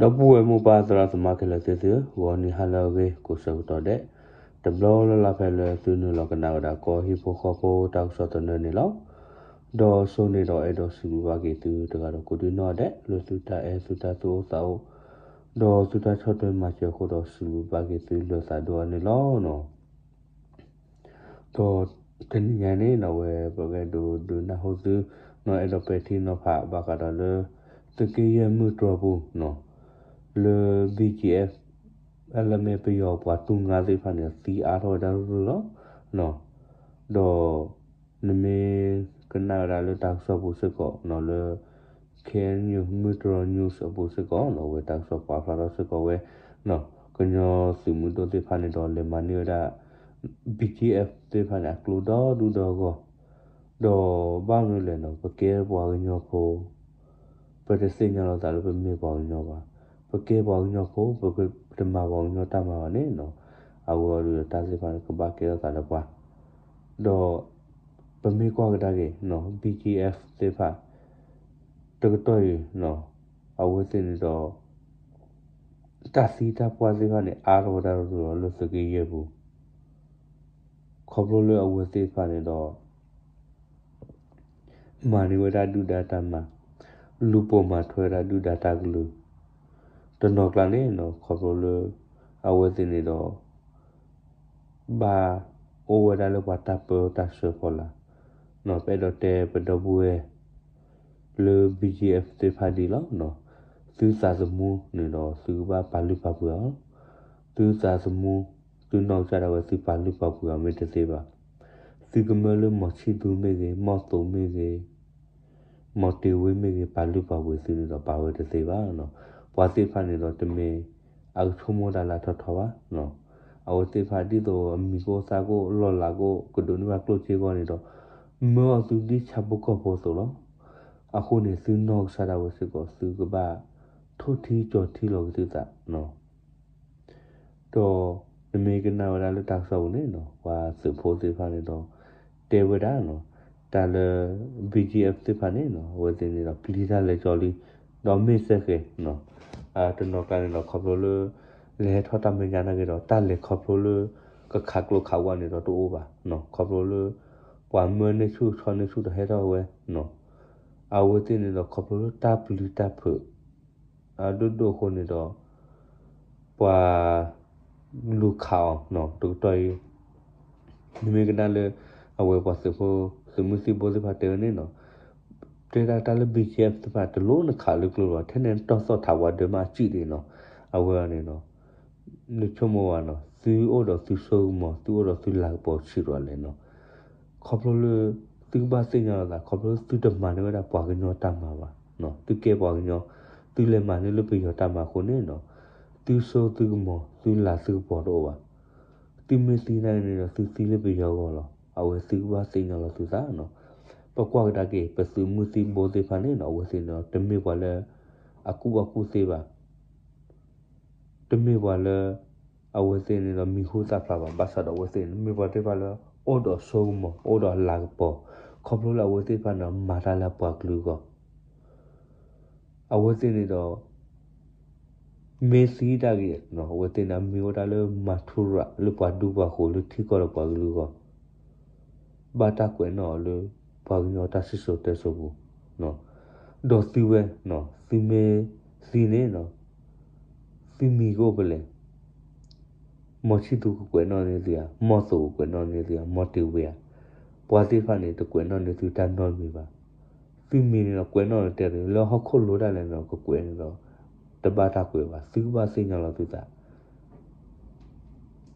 ဒီပုၢ်ဝဲၢ်မိၢ်ပၢ်သရၣ်သမါခဲလၢာ်သ့ၣ်သုဧၢ, ဂီၤနံၤဟါလၢအဂ့ၤ ကိးဆၢကတီၢ်ဒဲး တဘျီလၢ်လၢ်ဖဲလၢသုနုာ်လီၤကနၣ်ဝဲဒၣ် ကီၢ်ဟံၣ်ဖိဃီဖိတၢ်ကစီၣ်သနၢၣ်န့ၣ်လီၤ. ဒီးစိန့ၣ်ဒီးအဲၣ်ဒိးစံးဘျုးဘၣ်က့ၤသုတဂၤဒီးကိးဒံနီၢ်ဒဲး လၢသုတၢ်အဲၣ်သုတၢ်သူၣ်အိၣ်သးအိၣ် ဒီးသုတၢ်ဆီၣ်ထွဲမၤစၢၤအဃိဒီး စံးဘျုးဘၣ်က့ၤသုလၢသးဒိၣ်အါန့ၣ်လီၤ. ဒီးတနံၤညါန့ၣ်နီၢ် ဝဲပကအဲၣ်ဒိးဒုးနၢ်ဟူသု နီၢ်အဲၣ်ဒိးပဲာ်ထံနီၤဖးဘၣ်ဃးဒီးလၢ သုးက့ယဲၢ်မုၢ်တြီၤပူၤ လၢ ဘံၣ်ကၠံၣ်အဲၣ် လၢမ့ၢ်ပယီၤပှၤတူၢ်ငါသ့ၣ်တဖၣ်န့ၣ် သံအါထီၣ်ဝဲဒၣ်ရုၢ်ရုၢ်လီၤ. ဒီး နမ့ၢ်ကနၣ်ဝဲဒၣ်လၢတၢ်ကစီၣ်ပူၤစ့ၢ်ကီးနီၢ် လၢ ခ့ၣ်အဲၣ်ယူၣ် မုၢ်တြီၤ news အပူၤစ့ၢ်ကီးနီၢ် ဝဲတၢ်ကစီၣ်ပာ်ဖျါထီၣ်စ့ၢ်ကီးဝဲ ကညီသုးမုၢ်ဒိၣ်သ့ၣ်တဖၣ်န့ၣ်ဒီး လဲၤမၤန့ၢ်ဝဲဒၣ် ဘံၣ်ကၠံၣ်အဲၣ်သ့ၣ်တဖၣ်န့ၣ် အကျိဒီဒူၣ်ဒီဂီၢ် ဒီးဘၣ်မနုၤလဲၣ်နီၢ် ပကဲပှၤကညီဖိ ပတသ့ၣ်ညါလီၤသးလၢပမ့ၢ်ပှၤကညီဘၣ်. ပကဲပှၤကညီဖိ ပတမၤပှၤကညီတၢ်မၤဘၣ်န့ၣ်နီၢ် အဝဲအီၤဒီးတၢ်သ့ၣ်တဖၣ်န့ၣ် ကဘၣ်ကဲထီၣ်သးလၢပှၤ ဒီး ပမ့ၢ်ကွၢ်ကဒါက့ၤနီၢ် ဘံၣ်ကၠံၣ်အဲၣ်သ့ၣ်တဖၣ် တကတီၢ်အံၤနီၢ် အဝဲသ့ၣ်န့ၣ်ဒီး တၢ်သံတၢ်ပှၢ်သ့ၣ်တဖၣ်န့ၣ် အါထီၣ်ဝဲဒၣ်ရုၢ်ရုၢ်လီၤလၢသုးက့ယဲၢ်ပူၤ ခီဖျိလၢအဝဲသ့ၣ်တဖၣ်န့ၣ်ဒီး မၤန့ၢ်ဝဲဒၣ်ဒုၣ်ဒါတၢ်မၤ, လူၤပိာ်မၤထွဲဝဲဒၣ်ဒုၣ်ဒါတၢ်ကလုၢ်, တနီၤကျါန့ၣ်နီၢ် ခီဖျိလၢ အဝဲသ့ၣ်န့ၣ်ဒီး ဘၣ်အိၣ်ဝဲဒၣ်လၢပှၤတၢ်ပၢတၢ်ဆှၢဖီလာ်, ပအဲၣ်ဒိးတဲပဒီပုၢ်ဝဲၢ် လၢ ဘံၣ်ကၠံၣ်အဲၣ်သ့ၣ်တဖၣ်ဒ်အံၤလီၤ. သုသးသမူန့ၣ်ဒီး သုကဘၣ်ပာ်လုၢ်ပာ်ပှ့ၤအီၤ, သုသးသမူ သုနီၢ်ကစၢ်ဒၣ်ဝဲသုပာ်လုၢ်ပာ်ပှ့ၤအီၤမ့ၢ်တသ့ဘၣ်. သုကမၢလၢမီၤဆံၣ်သူမ့ၢ်ဂ့ၤ, မီၢ်သိးမ့ၢ်ဂ့ၤ, မီၤတ့ၤဝ့မ့ၢ်ဂ့ၤ ပာ်လုၢ်ပာ်ပှ့ၤသုန့ၣ်ဒီး ပာ်ဝဲတသ့ဘၣ်. ပှၤသ့ၣ်တဖၣ်န့ၣ်ဒီး တမ့ၢ်အကဆိကမိၣ်တၢ်လၢအထီထီဘၣ်. အဝဲသ့ၣ်တဖၣ်ဒ်သိးအမံၤကအိၣ်သးကအိၣ်လီၢ်လၤကအိၣ် ကဒိးန့ၢ်ဘၣ်ကျိၣ်စ့အဂီၢ်န့ၣ်ဒီး မၢအီၤသုဒ်ဆၣ်ဖိကီၢ်ဖိအသိးလီၤ. အဃိန့ၣ် သုနီၢ်ကစၢ်ဒၣ်ဝဲစ့ၢ်ကီး သုကဘၣ်ထိၣ်ထံကၠီၤထံလီၤက့ၤသုသး ဒီးနမ့ၢ်ကနၣ်ဝဲဒၣ်လၢတၢ်ကစီၣ်ပူၤန့ၣ်နီၢ် ပှၤသုးဖိသ့ၣ်တဖၣ်န့ၣ်ဒီး တဲဝဲဒၣ်နီၢ် တၢ်လၢ ဘံၣ်ကၠံၣ်အဲၣ်သ့ၣ်တဖၣ်န့ၣ်နီၢ် အဝဲသ့ၣ်န့ၣ်ဒီး ပျံၤတၢ်လဲၤကၠီလံ, ဒီးမ့ၢ်စ့ၢ်ကီးနီၢ် တနီၤကျါန့ၣ်ဒီး ခီဖျိလၢ လဲၤဟဲထီၣ်တၢ်မဲာ်ညါနာ်က့ဒီး တၢ်လဲၤခီဖျိလၢ ကခးကျိခးဝါန့ၣ်ဒီးတအိၣ်ဘၣ်, ခီဖျိလၢ ပှၤမၢန့ၢ်ဆူၣ်ဆီန့ၢ်ဆူၣ်ဒီးဟဲထီၣ်ဝဲ, အဝဲသ့ၣ်န့ၣ်ဒီး ခီဖျိလၢတၢ်ပျံၤတၢ်ဖုး အဒိၣ်ဒိၣ်အဃိန့ၣ်ဒီး ပှၤ လူၤခးအီၤ တကတီၢ်အံၤ, နမ့ၢ်ကနၣ်လၢ အဝဲပှၤသုးဖိ သုးမုၢ်သံၣ်ဘိသ့ၣ်တဖၣ်တဲဝဲန့ၣ်နီၢ်, တဲဒၣ်တၢ်လၢ ဘံၣ်ကၠံၣ်အဲၣ်သ့ၣ်တဖၣ် တလိၣ်နခးလၢကျိလီၤ ထဲန့ၣ်နတီၢ်သီၣ်ထးဝးဒၢမးအစံၣ်ဒံးနီၢ်, အဝဲအီၤန့ၣ်နီၢ် နဆိကမိၣ်ဘၣ်နီၢ် သုအိၣ်ဒီးသုဆိကမိၣ် သုအိၣ်ဒီးသုလၤကပီၤဆံးဒီးလဲၣ်နီၢ်, ခီဖျိလၢ သုကဘၣ်သ့ၣ်ညါလီၤသး ခီဖျိသုတမၤန့ၢ်ဝဲဒၣ်ပှၤကညီတၢ်မၤဘၣ်, သုကဲပှၤကညီ သုလဲၤမၤန့ၢ်လၢပယီၤတၢ်မၤအဃိန့ၣ်နီၢ်, သုဆိသုကမိၣ် သုလၤသုကပီၤတအိၣ်ဘၣ်, သုမ့ၢ်သံနာ်က့န့ၣ်ဒီး သုသံလၢပယီၤအဂီၢ်လီၤ. အဝဲသုကဘၣ်သ့ၣ်ညါလီၤသုသးနီၢ်, ပကွၢ်ကဒါက့ၤ ပသုးမုၢ်သံၣ်ဘိသ့ၣ်တဖၣ်န့ၣ်နီၢ် အဝဲသ့ၣ်န့ၣ်ဒီး တမ့ၢ်ပှၤလၢ အကူၣ်ဘၣ်ကူၣ်သ့ဘၣ် တမ့ၢ်ပှၤလၢ အဝဲသ့ၣ်န့ၣ်ဒီး မံၤဟူသၣ်ဖျါဘၣ်, ဘၣ်ဆၣ်ဒီးအဝဲသ့ၣ်န့ၣ် မ့ၢ်ပှၤသ့ၣ်တဖၣ်လၢ အိၣ်ဒီးဆိကမိၣ် အိၣ်ဒီးလၤကပီၤ, ခီဖျိလၢအဝဲသ့ၣ်တဖၣ်န့ၣ် မၤတၢ်လၢအပှၤကလုာ်အဂီၢ်, အဝဲသ့ၣ်န့ၣ်ဒီး မ့ၢ်သံဒၣ်ဂ့ၤ အဝဲသ့ၣ်န့ၣ် မ့ၢ်အိၣ်ဒၣ်လၢမၤထူရၤ လၢပှၤဒူပှၤယိၤ လၢထံကီၢ်ဒီးပှၤကလုာ်အဂီၢ် ဘၣ်တၢ်ကွဲးနီၣ်အီၤလၢ ပှၤကညီတၢ်စံၣ်စိၤတဲစိၤပူၤ, ဒီးသုဝဲ သုမ့ၢ်သံန့ၣ် သုမံၤကအိၣ်ဖဲလဲၣ်, မီၤဆံၣ်သူကကွဲးနီၣ်န့ၢ်သုဧါ, မီၢ်သိးကကွဲးနီၣ်န့ၢ်သုဧါ, မီၢ်တ့ၤဝ့ဧါ, ပှၤသ့ၣ်တဖၣ်န့ၣ် တကွဲးနီၣ်န့ၢ်သုတၢ်နီတမံၤဘၣ်. သုမံၤန့ၣ်ဒီး ကွဲးနီၣ်န့ၢ်တဲ လၢဟီၣ်ခိၣ်လိၤဒၣ်လဲာ်န့ၣ်ဒီး ကကွဲးန့ၣ်ဒီး တဘၣ်တၢ်ကွဲးဘၣ်. သုကဘၣ်သ့ၣ်ညါလီၤသုသး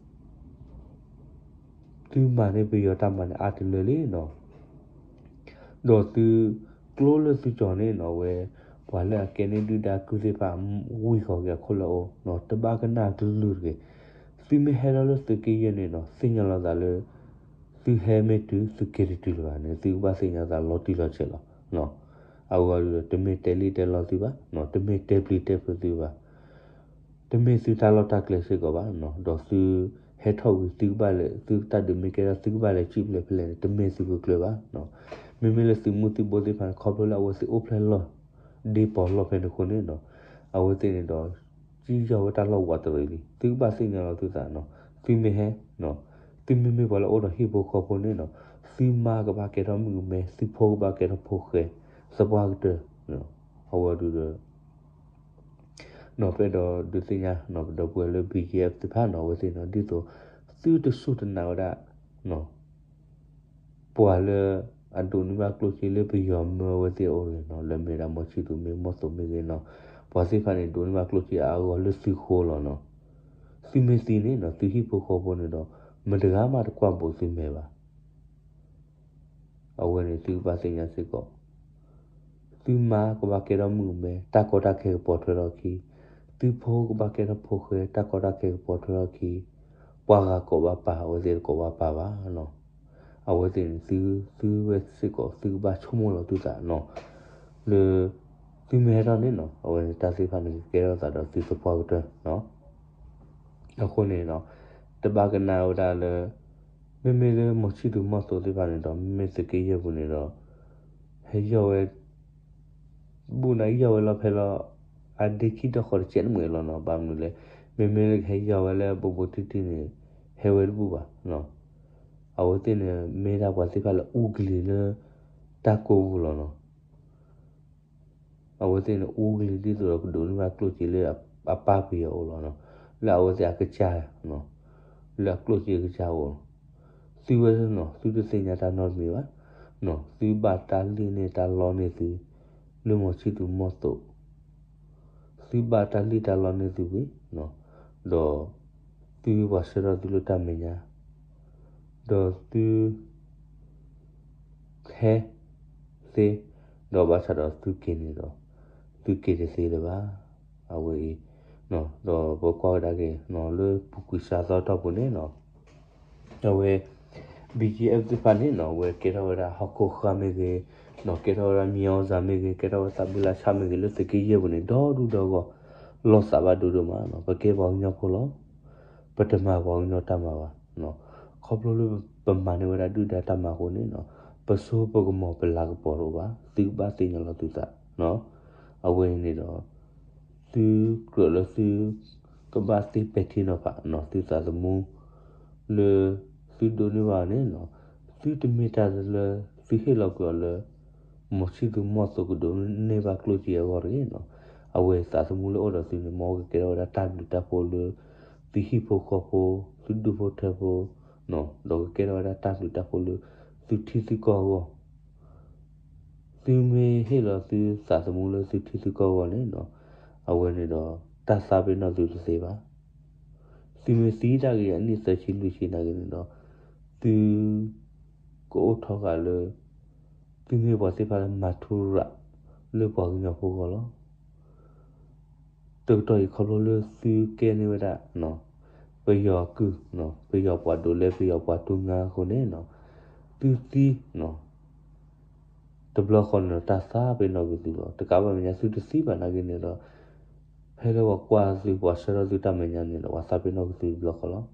သုမၤန့ၢ်ပယီၤတၢ်မၤန့ၣ် အါတလၢလံနီၤ. ဒီးသုကျိလၢသုကၠီၤန့ၣ်နီၤ အဝဲ ပှၤလၢအကဲန့ၢ်ဒုၣ်ဒါကုၢ်သ့ၣ်တဖၣ် ဝံၢ်ဃီၤက့ၤအခိၣ်လၢအအိၣ်နီၤ, တဘၣ်ကနၣ်ကလုၢ်တဂ့ၤ. သုမ့ၢ်ဟဲလီၤလၢသုးက့ယဲၢ်န့ၣ်နီၤ သ့ၣ်ညါလီၤသးလၢ သုဟဲမ့ၢ်တုၤ သုက့ၤတတုၤလၢၤဘၣ်န့ၣ် သုကဘၣ်သ့ၣ်ညါသးလီၤတံၢ်လီၤဆဲးလီၤ. အဝဲအံၤဒီး တမ့ၢ်တဲလံၣ်တဲလီသုဘၣ်, တမ့ၢ်တဲပျံၤတဲဖုးသုဘၣ်. တမ့ၢ်သုတၢ်လီၢ်တၢ်ကျဲစ့ၢ်ကီးဘၣ်နီၤ, ဒီးသုဟဲထီၣ်ဝံၤ သုကဘၣ်လဲၤ သုတၢ်ဒုးမ့ၢ်ကဲထီၣ် သုကဘၣ်လဲၤစံၣ်ဖျဲးဖဲလဲၣ်န့ၣ် တမ့ၢ်သုကကျၢၤဘၣ်နီၤ. မ့မ့ၢ်လၢသုးမုၢ်သံၣ်ဘိသ့ၣ်တဖၣ်န့ၣ် ခီဖျိလၢအဝဲသ့ၣ်အိၣ်ဖျဲၣ်လီၢ် ဒ့ပီၤလီၢ်ဖဲန့ၣ်အဃိန့ၣ်နီၤ, အဝဲသ့ၣ်န့ၣ်ဒီး ကံယီၤဝဲတၢ်လီၢ်ဝးတရံးလံ. သုကဘၣ်သ့ၣ်ညါလီၤသုသးနီၤ, သုမ့ၢ်ဟဲ, သုမ့မ့ၢ်ပှၤလၢအိၣ်ဒီးဟံၣ်ဖိဃီဖိန့ၣ်နီၤ, သုမါကဘၣ်ကဲထီၣ်မုၣ်ကမဲ, သုဖိကဘၣ်ကဲထီၣ်ဖိဃဲ, သပှၢ်ကတၢၢ်, အဝဲဒုးဒီး နီၤ ပအဲၣ်ဒိးဒုးသ့ၣ်ညါနီၤ ပဒီပုၢ်ဝဲၢ်လၢ ဘံကၠံအ့ၣ် သ့ၣ်တဖၣ်နီၤ, အဝဲသ့ၣ်နီၤ ဒ်သိး သုတစူၢ်တနာ်ဝဲဒၣ် ပှၤလၢအဒိးန့ၢ်ဘၣ်ကျိၣ်စ့လၢပယီၤမၢအဝဲသ့ၣ်အအိၣ်တဂ့ၤနီၤ, လၢမ့ၢ်ဒၣ်မီၤဆံသူးမ့ၢ်မီၤသိးမ့ၢ်ဂ့ၤနီၤ, ပှၤသ့ၣ်တဖၣ်န့ၣ် ဒိးန့ၢ်ဘၣ်ကျိၣ်စ့အါအါဂီၢ်ဂီၢ်လၢသုဃိလီၤနီၤ. သုမ့ၢ်သံန့ၣ်နီၤ သုဟံၣ်ဖိဃီဖိန့ၣ်ဒီး မတဂၤမးတကွၢ်ဘူးသုမဲာ်ဘၣ်. အဝဲန့ၣ်သုကဘၣ်သ့ၣ်ညါစ့ၢ်ကီး, သုမါကဘၣ်ကဲထီၣ်မုၣ်ကမဲ, တၢ်ကီတၢ်ခဲကပိာ်ထွဲထီၣ်အခံ, သုဖိကဘၣ်ကဲထီၣ်ဖိဃဲ, တၢ်ကီတၢ်ခဲကပိာ်ထွဲထီၣ်အခံ, ပှၤဂၤကိးဘၣ်ပာ် အဝဲသ့ၣ်တကိးဘၣ်ပာ်ဘၣ်နီၤ. အဝဲသ့ၣ်န့ၣ် သုသုဝဲစ့ၢ်ကီး သုကဘၣ်ဆိကမိၣ်လီၤသုသးနီၤ, လၢ သုမ့ၢ်ဟဲထီၣ်န့ၣ်နီၤ အဝဲန့ၣ်တၢ်သ့ၣ်တဖၣ်န့ၣ် ကကဲထီၣ်သးဒီးသုသပှၢ်ကတၢၢ်နီၤ. အဃိန့ၣ်နီၤ တဘၣ်ကနၣ်ဝဲဒၣ်လၢ မ့မ့ၢ်လၢမီၤဆံသူးမီၤသိးသ့ၣ်တဖၣ်န့ၣ်ဒီး မ့မ့ၢ်သုးက့ယဲၢ်ပူၤန့ၣ်ဒီး ဟဲယီၢ်ဝဲ ဘူၣ်နၤယီၢ်ဝဲလီၤဖဲလီၤ အဒ့ခံဒီဃီတကဲးန့ၣ်မ့ၢ်လီၤနီၤ. ဘၣ်မနုၤလဲၣ်, မ့မ့ၢ်လၢကဟဲယီၢ်ဝဲလၢဘူးဘူးတံၢ်တံၢ်န့ၣ် ဟဲဝဲတဘူၣ်ဘၣ်နီၤ. အဝဲသ့ၣ်န့ၣ် မ့ၢ်ဒၣ်ပှၤသ့ၣ်တဖၣ်လၢအူကလံၤလၢ တၢ်ကိးပူၤလီၤနီၤ. အဝဲသ့ၣ်န့ၣ် အူကလံၤဒ်သိးဒီးကဒိးန့ၢ်ဘၣ်ကျိၣ်စ့လၢအပၢ်ပယီၤအအိၣ်လီၤနီၤ, လၢအဝဲသ့ၣ်အကစၢ်, လၢအကျိၣ်စ့အကစၢ်အအိၣ်လီၤ. သုဝဲနီၤ သုတသ့ၣ်ညါတၢ်နီတမံၤဘၣ်, သုဘၣ်တၢ်လံၣ်န့ၢ်တၢ်လီန့ၢ်သု လၢမီၤဆံသူးမီၤသိး, သုဘၣ်တၢ်လံၣ်တၢ်လီန့ၢ်သုဝံၤ, ဒီး သုပှၤဆှၢထီၣ်သုလၢတၢ်မဲာ်ညါ, ဒီးသု ဟဲသ့, ဒီးဘၣ်ဆၣ်ဒီးသုက့ၤန့ၣ်ဒီး သုက့ၤတသ့လၢၤဘၣ်. အဝဲအံၤ, ဒီးပကွၢ်ဝဲဒၣ်က့ၤနီၤ လၢပူၤကွံာ်စှၤသီအတီၢ်ပူၤန့ၣ်နီၤ, အဝဲ ဘံကၠံအ့ၣ် သ့ၣ်တဖၣ်န့ၣ်နီၤ အဝဲကဲထီၣ်ဝဲဒၣ်ဟီၣ်ခိၣ်ဃၢ်မ့ၢ်ဂ့ၤ, ကဲထီၣ်ဝဲဒၣ်မံၤအီၣ်စၢ်မ့ၢ်ဂ့ၤ, ကဲထီၣ်ဝဲသးဘုလၢဆၣ်မ့ၢ်ဂ့ၤ လၢသုးက့ယဲၢ်ပူၤန့ၣ် ဒီဒူၣ်ဒီဂီၢ်, လီၤသးဘၣ်ဒိဒိၣ်မးနီၤ. ပကဲပှၤကညီဖိလီၤ. ပတမၤပှၤကညီတၢ်မၤဘၣ်. ခီဖျိလၢပမၤန့ၢ်ဝဲဒၣ်ဒုၣ်ဒါတၢ်မၤအဃိန့ၣ်နီၤ, ပစိပကမီၤပလၤကပီၤတအိၣ်ဘၣ်. သုကဘၣ်သ့ၣ်ညါလီၤသုသး. အဝဲန့ၣ်ဒီး သုကြၢးလၢသု ကဘၣ်သ့ပဲာ်ထံနီၤဖးနီၤ သုသးသမူ လၢ သုဒိးန့ၢ်ဘၣ်န့ၣ်နီၤ, သုတမ့ၢ်တၢ်လၢ သုဟ့ၣ်လီၤကွံာ်အီၤလၢ မီၤဆံသူးမီၤသိးကဒိးန့ၢ်ဘၣ်ကျိၣ်စ့အဂီၢ်တဂ့ၤနီၤ. အဝဲသးသမူလၢအိၣ်ဒီးသုန့ၣ် မ်ကကဲထီၣ်ဝဲဒၣ်တၢ်ဘျုးတၢ်ဖှိၣ်လၢ သုဟံၣ်ဖိဃီဖိ, သုဒူၣ်ဖိထၢဖိ, ဒီးကကဲထီၣ်ဝဲဒၣ်တၢ်ဘျုးတၢ်ဖှိၣ်လၢ သုထံသုကီၢ်အဂီၢ် သုမ့ၢ်ဟ့ၣ်လီၤသုသးသမူလၢသုထံသုကီၢ်အဂီၢ်န့ၣ်နီၤ, အဝဲန့ၣ်ဒီး တၢ်သးပ့ၤနီၣ်သုတသ့ဘၣ်. သုမ့ၢ်သံတၢ်ဂ့ၤအနံၣ်သၢဆံလွံၢ်ဆံနာ်က့န့ၣ်ဒီး သု ကအိၣ်ထီဃာ်လၢ သုမ့ၢ်ပှၤသ့ၣ်တဖၣ်လၢမၤထူရၤ လၢပှၤကညီဖိအဂီၢ်လီၤ. တကတီၢ်အံၤခီဖျိလၢသုကဲန့ၢ်ဝဲဒၣ် ပယီၤကုၢ်, ပယီၤပှၤဒိးလဲ ပယီၤပှၤတူၢ်ငါအဃိန့ၣ်နီၤ, သုသံ တဘျီဃီန့ၣ်ဒီး တၢ်သးပ့ၤနီၣ်ကွံာ်သုလီၤ. တကးဘၣ်မဲာ်ညါ သုတသံဘၣ်နာ်က့န့ၣ်ဒီး ဖဲလၢပှၤကွၢ်သု ပှၤဆှၢထီၣ်သုတၢ်မဲာ်ညါန့ၣ်ဒီး ပှၤသးပ့ၤနီၣ်ကွံာ်သုတဘျီဃီလီၤ.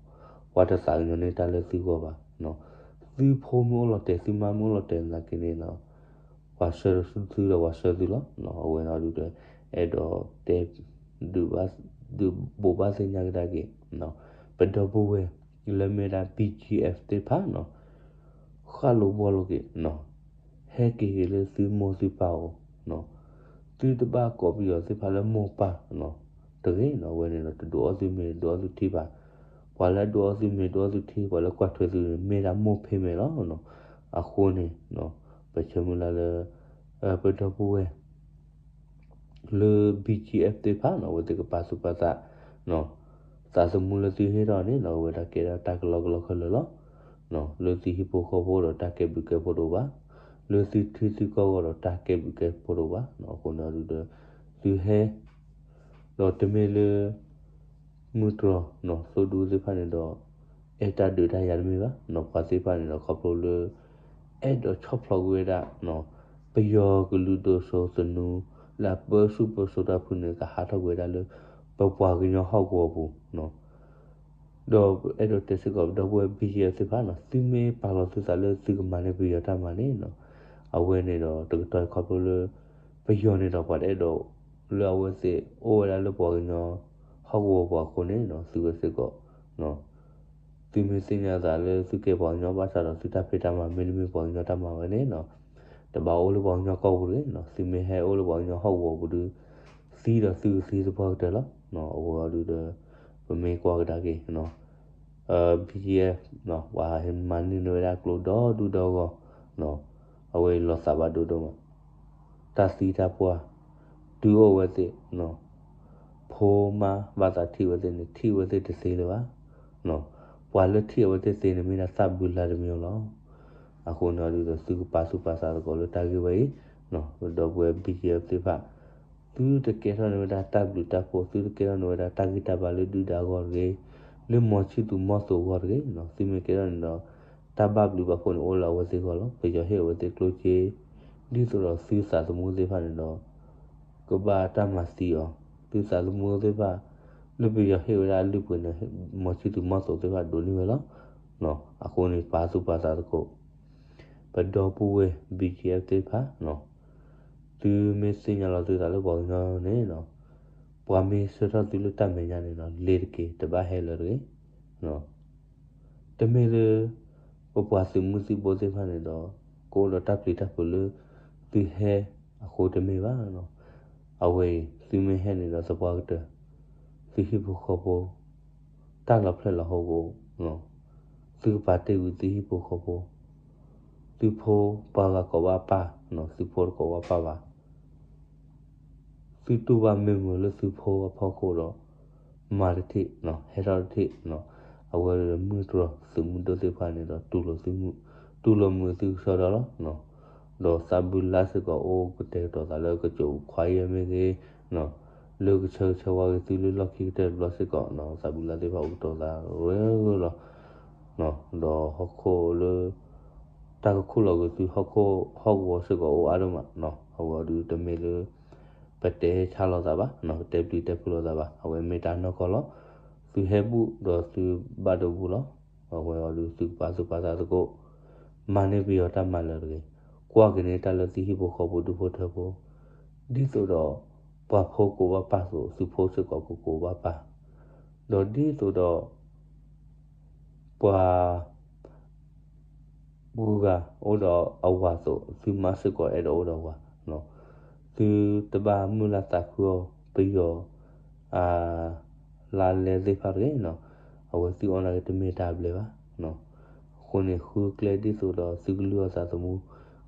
ပှၤတသးကညီၤန့ၢ်တၢ်လၢသုဂီၢ်ဘၣ်. သုဖိမ့ၢ်အိၣ်လီၤတဲာ် သုမါမ့ၢ်အိၣ်လီၤတဲာ်နာ်က့န့ၣ်ဒီး ပှၤဆှၢသုဒီးပှၤဆှၢသုလီၤ. အဝဲန့ၣ်ဒုး အဲၣ်ဒိးတဲ ဒုးဘိးဘၣ်သ့ၣ်ညါကဒါက့ၤ ပဒီပုၢ်ဝဲၢ် လၢမ့ၢ်ဒၣ် ဘီၣ်ကၠံအ့ၣ် သ့ၣ်တဖၣ်နီၤ, ဃၣ်လိာ်ဘှီလိာ်က့ၤ, ဟဲက့ၤက့ၤလၢသုမိၢ်သုပၢ်အအိၣ်, သုတဘၣ်ကိးပယီၤသ့ၣ်တဖၣ်လၢမိၢ်ပၢ်နီၤ, တဂ့ၤနီၤ. အဝဲန့ၣ်ဒီး တဒုးအီၣ်သုမ့ၤ ဒုးအီၣ်သုထံဘၣ်. ပှၤလၢအဒုးအီၣ်သုမ့ၤ ဒုးအီၣ်သုထံ ပှၤလၢကွၢ်ထွဲသုန့ၣ် မ့ၢ်ဒၣ်မိၢ်ဖံးမဲာ်လီၤ. အဃိန့ၣ် ပဆၢမုၢ်လၢ်လၢ ပဒီပုၢ်ဝဲၢ် လၢ ဘီၣ်ကၠံအ့ၣ် သ့ၣ်တဖၣ်နီၤ အဝဲသ့ၣ်ကပာ်သူၣ်ပာ်သး သးသမူလၢသုဟ့ၣ်ထီၣ်န့ၣ်နီၤ အဝဲဒၣ်ကဲဒၣ်တၢ်ကလီကလီခဲလၢာ်လီၤ. လၢသုဟံၣ်ဖိဃီဖိဒီးတၢ်ကဲဘျုးကဲဖှိၣ်တအိၣ်ဘၣ်, လၢသုထံသုကီၢ်ဂီၢ်ဒီးတၢ်ကဲဘျုးကဲဖှိၣ်တအိၣ်ဘၣ်. အဃိန့ၣ်ဒီး သုဟဲ ဒီးတမ့ၢ်လၢ မုၢ်တြီၢ်နီၤ သိၣ်ဒူသ့ၣ်တဖၣ်န့ၣ်ဒီး အဲၣ်တၢ်ဒုးတၢ်ယၤတမ့ၢ်ဘၣ်နီၤ. ပှၤသ့ၣ်တဖၣ်န့ၣ်ဒီး ခီဖျိလၢ အဲၣ်ဒိးဆီၣ်ဖျိးကွံာ်ဝဲဒၣ် ပယီၤကလုာ်ဒိၣ်စိသနူ လၢအပၢဆူၣ်ပၢစိးတၢ်ဖုန့ၣ် ကဟးထီၣ်ကွံာ်ဝဲဒၣ်လၢ ပပှၤကညီဟီၣ်ကဝီၤပူၤနီၤ. ဒီးအဲၣ်ဒိးတဲစ့ၢ်ကီး ပဒီပုၢ်ဝဲၢ် ဘီၣ်ကၠံအ့ၣ် သ့ၣ်တဖၣ်နီၤ သုမ့ၢ်ပာ်လီၤသုသးလၢသုကမၤန့ၢ်ပယီၤတၢ်မၤန့ၣ်နီၤ အဝဲန့ၣ်ဒီး တကတီၢ်ခီဖျိလၢ ပယီၤန့ၣ်ဒီး ပှၤတအဲၣ်ဒိး လၢအဝဲသ့ၣ်အိၣ်ဝဲဒၣ်လၢပှၤကညီဟီၣ်ကဝီၤပူၤအဃိန့ၣ်နီၤ သုဝဲစ့ၢ်ကီး သုမ့ၢ်သ့ၣ်ညါသးလၢသုကဲပှၤကညီဘၣ်ဆၣ်ဒီးသုတၢ်ဖံးတၢ်မၤမ့တမ့ၢ်ပှၤကညီတၢ်မၤဝဲန့ၣ်နီၤ တဘၣ်အိၣ်လၢပှၤကညီကီၢ်ပူၤတဂ့ၤနီၤ သုမ့ၢ်ဟဲအိၣ်လၢပှၤကညီဟီၣ်ကဝီၤပူၤဒီး သံဒီးသုကသံသပှၢ်ကတၢၢ်လီၤ. အဝဲအံၤဒုးဒီး ပမ့ၢ်ကွၢ်ကဒါက့ၤ BGF ပှၤမၤန့ၢ်န့ၢ်ဝဲဒၣ်ကျိဒီဒူၣ်ဒီဂီၢ် အဝဲအံၤလီၤသးဘၣ်ဒိဒိၣ်မး တၢ်သံတၢ်ပှၢ် တုၤအိၣ်ဝဲသ့ၣ် ဖိမါဘၣ်သးထံၣ်ဝဲသ့ၣ်န့ၣ် ထံၣ်ဝဲသ့ၣ်တသ့လၢၤဘၣ်. ပှၤလၢထံၣ်အဝဲသ့ၣ်သ့န့ၣ် မ့ၢ်ဒၣ်သၣ်ဘုလါတမံၤလီၤ. အဃိန့ၣ်ဒုးဒီး သုကပာ်သူၣ်ပာ်သးသကိးလၢတၢ်ဂ့ၢ်ဝဲအံၤ ဒီပုၢ်ဝဲၢ် BGF သ့ၣ်တဖၣ် သုတကဲထီၣ်န့ၢ်ဝဲဒၣ်တၢ်ဘျုးတၢ်ဖှိၣ် သုတကဲထီၣ်န့ၢ်ဝဲဒၣ်တၢ်ဂံၢ်တၢ်ဘါလၢဒုၣ်ဒါအဂီၢ်တဂ့ၤ, လၢမီၤဆံၣ်သူၤမီၤသိးအဂီၢ်တဂ့ၤ, သုမ့ၢ်ကဲထီၣ်န့ၣ်ဒီး တၢ်ဘၣ်ဘျုးဘၣ်ဖှိၣ်န့ၣ်အိၣ်လၢအဝဲသ့ၣ်အဂီၢ်လီၤ. ပယီၤဟ့ၣ်အဝဲသ့ၣ်ကျိၣ်စ့ ဒ်သိးဒီးသုသးသမူသ့ၣ်တဖၣ်န့ၣ်ဒီး ကဘၣ်တၢ်မၤသံအီၤ, သုသးသမူသ့ၣ်တဖၣ် လၢပယီၤဟ့ၣ်ဝဲဒၣ်အလုၢ်အပှ့ၤန့ၣ် မီၤဆံၣ်သူၤမီၤသိးသ့ၣ်တဖၣ်ဒိးန့ၢ်ဝဲလီၤ. အဃိန့ၣ် ပာ်သူၣ်ပာ်သးသကိး ပဒီပုၢ်ဝဲၢ် BGF သ့ၣ်တဖၣ် သုမ့ၢ်သ့ၣ်ညါလီၤသုသးလၢပှၤကညီန့ၣ် ပှၤမ့ၢ်ဆှၢထီၣ်သုလၢတၢ်မဲာ်ညါန့ၣ်ဒီး လ့ၤတက့ၤ တဘၣ်ဟဲလၢၤတဂ့ၤ. တမ့ၢ်လၢ ပပှၤသုးမုၢ်သံၣ်ဘိသ့ၣ်တဖၣ်န့ၣ်ဒီး ကအိၣ်ဒီးတၢ်ပျံၤတၢ်ဖုးလၢ သုဟဲအဃိတမ့ၢ်ဘၣ်. အဝဲအံၤ သုမ့ၢ်ဟဲန့ၣ်ဒီးသပှၢ်ကတၢၢ် သုဟံၣ်ဖိဃီဖိ တၢ်လီၤဖျဲၣ်လီၤဟိကအိၣ်, သုကပာ်တ့ၢ်ကွံာ်သုဟံၣ်ဖိဃီဖိ, သုဖိပှၤဂၤကိးဘၣ်ပၢ်, သုဖိတကိးဘၣ်ပၢ်ဘၣ်. သုတူၢ်ဘၣ်မ့ၢ်မုာ်လၢသုဖိအဖီခိၣ်ဒီး မၤတထံၣ်, ဟဲထီၣ်တထံၣ်, အဝဲဒီးမုၢ်တြီၤသုးမုၢ်ဒိၣ်သ့ၣ်တဖၣ်န့ၣ်ဒီး တူၢ်လိာ်မုာ်သုကစၢ်ဒီးလီၤ. ဒီးသးဘုလါစ့ၢ်ကီးအိၣ်ကတဲာ်ကတီၤသးလၢကစိာ်ခွါယဲၢ်မ့ၢ်ဂ့ၤ, လၢကဆၢဂ့ၤဆၢဝါက့ၤသုလၢလီၢ်ခံကတၢၢ်တဘျီစ့ၢ်ကီး, သးဘုလါသ့ၣ်တဖၣ်အိၣ်ကတီၤသးရၢလီၤ. ဒီးဟီၣ်ခိၣ်လၢ တၢ်ကခူၣ်လီၤက့ၤသုဟီၣ်ခိၣ်ဟီၣ်ကဝီၤစ့ၢ်ကီးအိၣ်အါဒိၣ်မး, အဝဲအံၤဒုးတမ့ၢ်လၢ ပတဲဆါလိာ်သးဘၣ်, ပတဲပျံၤတဲဖုးလိာ်သးဘၣ်, အဝဲမ့ၢ်တၢ်နီၢ်ကီၢ်လီၤ. သုဟဲဘူးဒီးသုဘၣ်ဒိဘူးလီၤ. အဝဲအံၤဒုးသုကပာ်သူၣ်ပာ်သးသကိး, မၤန့ၢ်ပယီၤတၢ်မၤလၢာ်တဂ့ၤ, ကွၢ်က့ၤန့ၢ်တၢ်လၢသုဟံၣ်ဖိဃီဖိဒူဖိထၢဖိ, ဒ်သိးဒီး ပှၤဖိကိးဘၣ်ပၢ်အသိး သုဖိစ့ၢ်ကီးကကိးဘၣ်ပၢ်, ဒီးဒ်သိးဒီး ပှၤ ဂုၤဂၤအိၣ်ဒီးအဝၤအသိး သုမါစ့ၢ်ကီးအဲၣ်ဒိးအိၣ်ဒီးဝၤ, သုတဘၣ်မုၢ်လၢ်သးခုအီၤ ပယီၤ အ လါလဲသ့ၣ်တဖၣ်တဂ့ၤ, အဝဲသုအီၣ်နာ်က့ၤတမ့ၢ်တၢ်အဘျဲၣ်ဘၣ်. အဃိန့ၣ် ဃုကျဲဒ်သိးဒီးသုကလုၢ်အီၣ်သးသမူ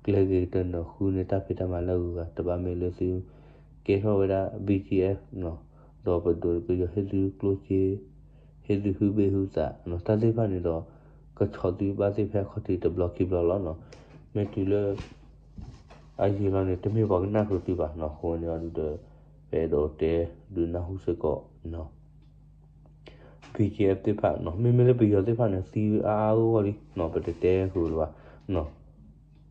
ကျဲဂ့ၤကတၢၢ်န့ၣ်ဒီး ဃုန့ၢ်တၢ်ဖံးတၢ်မၤလၢအဂုၤအဂၤ တဘၣ်မ့ၢ်လၢသု ကဲထီၣ်ဝဲဒၣ် BGF ဒီးပဒိးပယီၤဟ့ၣ်သုကျိၣ်စ့ ဟ့ၣ်သုဟုဘ့ၣ်ဟုသး တၢ်သ့ၣ်တဖၣ်န့ၣ်ဒီး ကဆီၣ်သုဘၣ်သ့ၣ်ဖဲအခီၣ်ထံးတဘျီခံဘျီလီၤ. မ့ၢ်တုၤလၢ အယံၤလီၤန့ၣ် တမ့ၢ်ပှၤကနၢ်ဟူသုဘၣ်နီၤ, အဃိန့ၣ်အဒုးဒီး ပအဲၣ်ဒိးတဲဒုးနၢ်ဟူစ့ၢ်ကီး BGF သ့ၣ်တဖၣ်နီၤ, မ့မ့ၢ်လၢပယီၤသ့ၣ်တဖၣ်န့ၣ် သံအါအါဂီၢ်ဂီၢ်လံနီၤ, ပတတဲဃုာ်လၢၤဘၣ်နီၤ.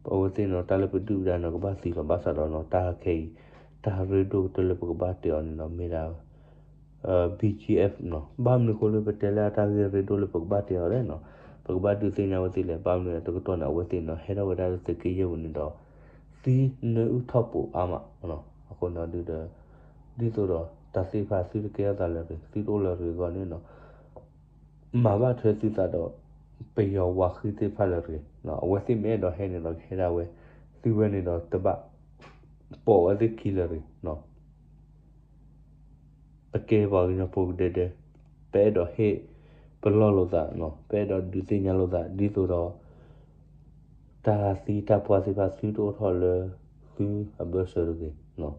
အဝဲသ့ၣ်နီၤ တၢ်လၢပဒုၣ်ပဒါနီၤ ကဘၣ်သံလီၤ, ဘၣ်ဆၣ်ဒီးနီၤ တၢ်ခဲအံၤ တၢ်ရ့ဒိၣ်ကတၢၢ်လၢပကဘၣ်တဲအီၤန့ၣ်နီၤ မ့ၢ်ဒၣ် BGF နီၤ. ဘၣ်မနုၤအဃိလၢပတဲလၢအတၢ်ဂ့ၢ်ရ့ဒိၣ်လၢပကဘၣ်တဲအီၤလဲၣ်နီၤ, ပကဘၣ်ဒုးသ့ၣ်ညါဝဲသ့ၣ်လဲၣ်. ဘၣ်မနုၤတကတီၢ်န့ၣ် အဝဲသ့ၣ်နီၤ ဟဲထီၣ်ဝဲဒၣ်လၢသုးက့ယဲၢ်ပူၤန့ၣ်ဒီး သံနၢအုၣ်ထီၣ်ပိာ်အါမးနီၤ. အဃိန့ၣ်ဒုးဒီး ဒ်သိးဒီးတၢ်သ့ၣ်တဖၣ်သုတကဲထီၣ်သးလၢာ်တဂ့ၤ, သုတအိၣ်လၢာ်တဂ့ၤအဂီၢ်န့ၣ်နီၤ မၤဘၣ်ထွဲသုသးဒီး ပယီၤဝါဃံသ့ၣ်တဖၣ်လၢာ်တဂ့ၤ. အဝဲသ့ၣ်မ့ၢ်အဲၣ်ဒိးဟဲန့ၣ်ဒီးကဟဲဒၣ်ဝဲ, သုဝဲန့ၣ်ဒီးတဘၣ်ပိာ်ဝဲသ့ၣ်ခံလၢာ်တဂ့ၤ. ပကဲပှၤကညီဖိကဒဲဒဲ, ပအဲၣ်ဒိးဟ့ၣ်ပလီၢ်လိာ်သး, ပအဲၣ်ဒိးဒုးသ့ၣ်ညါလိာ်သး ဒ်သိးဒီး တၢ်သံတၢ်ပှၢ်သ့ၣ်တဖၣ်သုတအိၣ်ထီၣ်လၢသုအဘၢၣ်စၢၤတဂ့ၤ.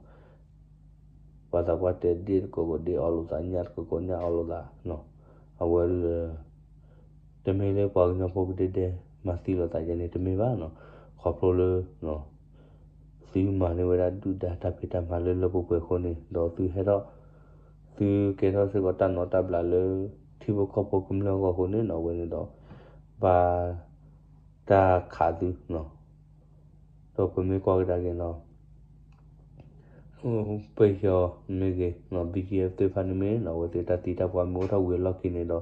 ပှၤသးပှၢ်တဲဒ့ၣ်တကိးကိးဒ့ၣ်အီၣ်လိာ်သး, ညၣ်တကိးကိးညၣ်အီၣ်လိာ်သး. အဝဲဒၣ် တမ့ၢ်လၢပှၤကညီဖိကဒဲဒဲ မၤသံလိာ်သးယဲန့ၣ်တမ့ၢ်ဘၣ်နီၤ, ခီဖျိလၢ သုမၤန့ၢ်ဝဲဒၣ်ဒုၣ်ဒါတၢ်ဖံးတၢ်မၤလၢလၢပှဲၤပှဲၤအဃိန့ၣ်, ဒီးသုဟဲထီၣ် သုကဲထီၣ်စ့ၢ်ကီးတၢ်နိးတၢ်ဘျးလၢ ထံဖိကီၢ်ဖိကမျၢၢ်အဂီၢ်အဃိန့ၣ်နီၤ, အဝဲန့ၣ်ဒီး ဘၣ်တၢ်ခးသုနီၤ, ဒီးပမ့ၢ်ကွၢ်ကဒါက့ၤနီၤ ပယီၤမ့ၢ်ဂ့ၤနီၤ, BGF သ့ၣ်တဖၣ်န့ၣ်မ့ၢ်နီၤ, အဝဲသ့ၣ်တၢ်သံတၢ်ပှၢ်မ့ၢ်အိၣ်ထီၣ်ဝံၤအလီၢ်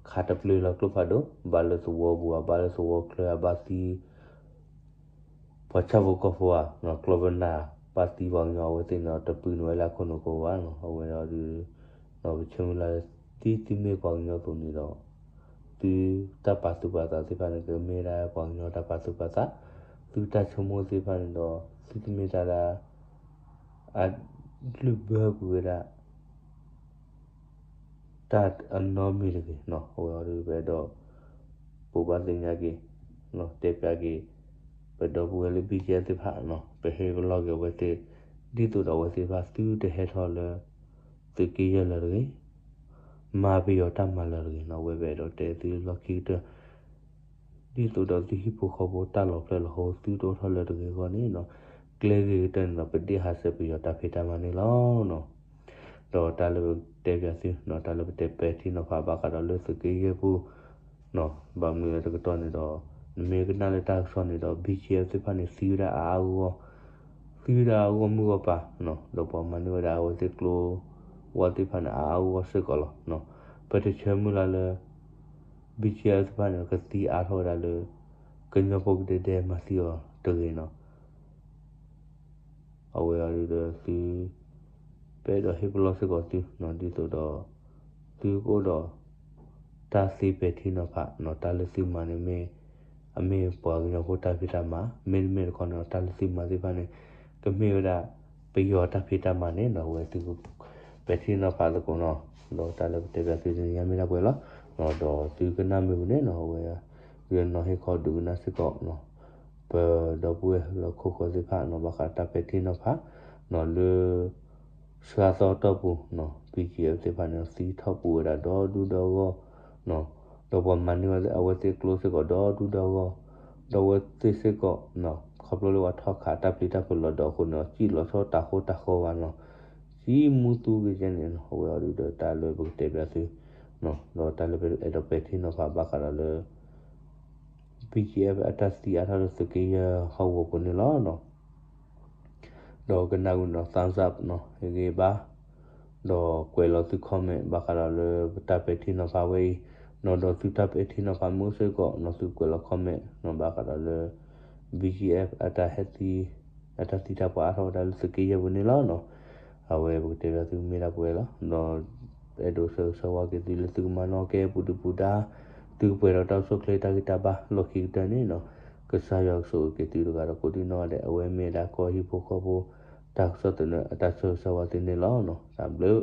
ခံန့ၣ်ဒီး ခးတပျ့ၤလီၤကျိဖးဒိၣ်, ဘၣ်လၢသဝီပူၤဧါ, ဘၣ်လၢသဝီချၢဧါ, ဘၣ်သံ ပှၤဆၣ်ဖိကီၢ်ဖိဧါ, ကျီၢ်ပနၢ် ပှၤသံပှၤကညီအဝဲသ့ၣ်န့ၣ်ဒီး တပုၢ်န့ၢ်ဝဲလၢခိၣ်နူာ်ကိးဘၣ်နီၤ. အဝဲဒီးဒုး ပဆၢမုၢ်လၢ်လၢ သုသုမ့ၢ်ပှၤကညီအသိးန့ၣ်ဒီး သုတၢ်ပာ်သူၣ်ပာ်သးသ့ၣ်တဖၣ်န့ၣ် ကမ့ၢ်ဒၣ်ပှၤကညီတၢ်ပာ်သူၣ်ပာ်သး, သုတၢ်ဆိကမိၣ်သ့ၣ်တဖၣ်န့ၣ်ဒီး သုတမ့ၢ်တၢ်လၢ အလုၢ်ဘၢကွံာ်ဝဲဒၣ် တၢ်အနီတမံၤတဂ့ၤနီၤ. အဝဲအံၤဒုး ပအဲၣ်ဒိး ဘိးဘၣ်သ့ၣ်ညါက့ၤ တဲပျးက့ၤ ပဒီပုၢ်ဝဲၢ်လၢ ဘံၣ်ကၠံၣ်အဲၣ် သ့ၣ်တဖၣ်နီၤ, ပဟ့ၣ်ပလီၢ်က့ၤအဝဲသ့ၣ် ဒ်သိးဒီးအဝဲသ့ၣ်တဖၣ် သုတဟဲထီၣ်လၢ သုးက့ယဲၢ်လၢၤတဂ့ၤ, မၤပယီၤတၢ်မၤလၢၤတဂ့ၤနီၤ. အဝဲပအဲၣ်ဒိးတဲသုလီၢ်ခံကတၢၢ် ဒ်သိးဒီးသုဟံၣ်ဖိဃီဖိတၢ်လီၤဖျဲၣ်လီၤဟိ သုတအိၣ်ထီၣ်လၢၤတဂ့ၤအဂီၢ်န့ၣ်နီၤ, ကျဲဂ့ၤကတၢၢ်န့ၣ်ဒီး ပဒ့ၣ်ဟးဆှဲးပယီၤတၢ်ဖံးတၢ်မၤန့ၣ်လီၤ. ဒီးတၢ်လၢပတဲပျးသုနီၤ, တၢ်လၢပတဲပဲာ်ထံနီၤဖးဘၣ်ဃးဒီးလၢသုးက့ယဲၢ်ပူၤ ဘၣ်မနုၤလၢတကတီၢ်န့ၣ်ဒီး နမ့ၢ်ကနၣ်လၢတၢ်ကစီၣ်န့ၣ်ဒီး ဘံၣ်ကၠံၣ်အဲၣ် သ့ၣ်တဖၣ်န့ၣ် သံဝဲဒၣ်အါအါဂီၢ်ဂီၢ်, သံဝဲဒၣ်အါဂီၢ်မုၢ်ဂီၢ်ပၤ, ဒီးပှၤမၤန့ၢ်ဝဲဒၣ်အဝဲသ့ၣ်ကျိဝဲသ့ၣ်တဖၣ်န့ၣ် အါအါဂီၢ်ဂီၢ်စ့ၢ်ကီးလီၤ. ပတဆၢမုၢ်လၢ်လၢ ဘံၣ်ကၠံၣ်အဲၣ် သ့ၣ်တဖၣ်န့ၣ် ကသံအါထီၣ်ဝဲဒၣ်လၢ ကညီဖိကဒဲကဒဲမၤသံအီၤတဂ့ၤနီၤ. အဝဲအံၤဒုးဒီးသု ပအဲၣ်ဒိးဟ့ၣ်ပလီၢ်စ့ၢ်ကီးသုနီၤ, ဒ်သိးဒီး သုကအိၣ်ဒီး တၢ်သ့ပဲာ်ထံနီၤဖးနီၤ, တၢ်လၢသုမၤန့ၣ်မ့ၢ် အမ့ၢ်ပှၤကညီဖိတၢ်ဖံးတၢ်မၤ, မ့တမ့ၢ်တခီန့ၣ်ဒီး တၢ်လၢသုမၤသ့ၣ်တဖၣ်န့ၣ် ကမ့ၢ်ဝဲဒၣ် ပယီၤတၢ်ဖံးတၢ်မၤန့ၣ်နီၤ, အဝဲသု ပဲာ်ထံနီၤဖးသကိးနီၤ. ဒီးတၢ်လၢပတဲပျးသုတနံၤညါမ့ၢ်ဒၣ်ပှဲၤလီၤ. ဒီးသုကနၣ်မ့ၢ်ပူၤန့ၣ်နီၤ, အဝဲ ယနီၤဟ့ၣ်ခီဒုးကနၣ်စ့ၢ်ကီးနီၤ, ပဒီပုၢ်ဝဲၢ်လၢခိၣ်ဃၢၤသ့ၣ်တဖၣ်နီၤ, ဘၣ်ဃးတၢ်ပဲာ်ထံနီၤဖးနီၤ, လၢ ဆှၢအသီတီၢ်ပူၤနီၤ, ဘံၣ်ကၠံၣ်အဲၣ် သ့ၣ်တဖၣ်န့ၣ် သံထီၣ်ပူၤဝဲဒၣ်ဒီဒူၣ်ဒီဂီၢ်နီၤ, ဒီးပှၤမၤန့ၢ်ဝဲအဝဲသ့ၣ်ကျိစ့ၢ်ကီးဒီဒူၣ်ဒီဂီၢ်, ဒီးအဝဲသ့ၣ်စ့ၢ်ကီး ခီဖျိလၢပှၤထီၣ်ခးတၢ်ပျံၤတၢ်ဖုးလီၤဒီးအဃိန့ၣ် စံၣ်လီၤဆီတၤဃိတၤဃီဘၣ်နီၤ, စံၣ်မူသူက့ၤကဲန့ၣ်နီၤ. အဝဲအံၤဒုးဒီးတၢ်လၢပကတဲပျးသု ဒီးတၢ်လၢပအဲၣ်ဒိးပဲာ်ထံနီၤဖးဘၣ်ဃးဒီးလၢ ဘံၣ်ကၠံၣ်အဲၣ် အတၢ်သံအါထီၣ်လၢသုးက့ယဲၢ်ဟီၣ်ကဝီၤပူၤန့ၣ်လီၤ. ဒီးကနၣ်ဝံၤဒီး thumbs up နီၤ, ဟ့ၣ်ဂံၢ်ဘါ, ဒီးကွဲးလီၤသု comment ဘၣ်ဃးဒီးလၢပတၢ်ပဲာ်ထံနီၤဖးဝဲအံၤ, နီၤဒီးသုတၢ်ပဲာ်ထံနီၤဖးမ့ၢ်အိၣ်စ့ၢ်ကီးနီၤ, သုကွဲးလီၤ comment နီၤ ဘၣ်ဃးဒီးလၢ ဘံၣ်ကၠံၣ်အဲၣ် အတၢ်ဟဲသံ အတၢ်သံတၢ်ပှၢ်အါထီၣ်ဝဲဒၣ်လၢသုးက့ယဲၢ်ပူၤန့ၣ်လီၤနီၤ. အဝဲပကတဲပျးသုမ့ၢ်ဒၣ်ပှဲၤလီၤ. ဒီးအဲၣ်ဒိးဆၢဂ့ၤဆၢဝါက့ၤသုလၢသုကမၤနီၣ်ကဲပူၤဒုၣ်ပူၤဒါ, သုကပှဲၤဒီးတၢ်အိၣ်ဆူၣ်အိၣ်ချ့တၢ်ဂံၢ်တၢ်ဘါလီၢ်ခံကတၢၢ်န့ၣ်နီၤ, ကစၢ်ယွၤကဆိၣ်ဂ့ၤက့ၤသုတဂၤဒီးကိးဒံနီၢ်ဂၤဒဲး, အဝဲမ့ၢ်ဝဲဒၣ်ကီၢ်ဟံၣ်ဖိဃီဖိ တၢ်ကစီၣ်သနၢၣ်အတၢ်ဆၢဂ့ၤဆၢဝါသုန့ၣ်လီၤ. တၢ်ဘျုး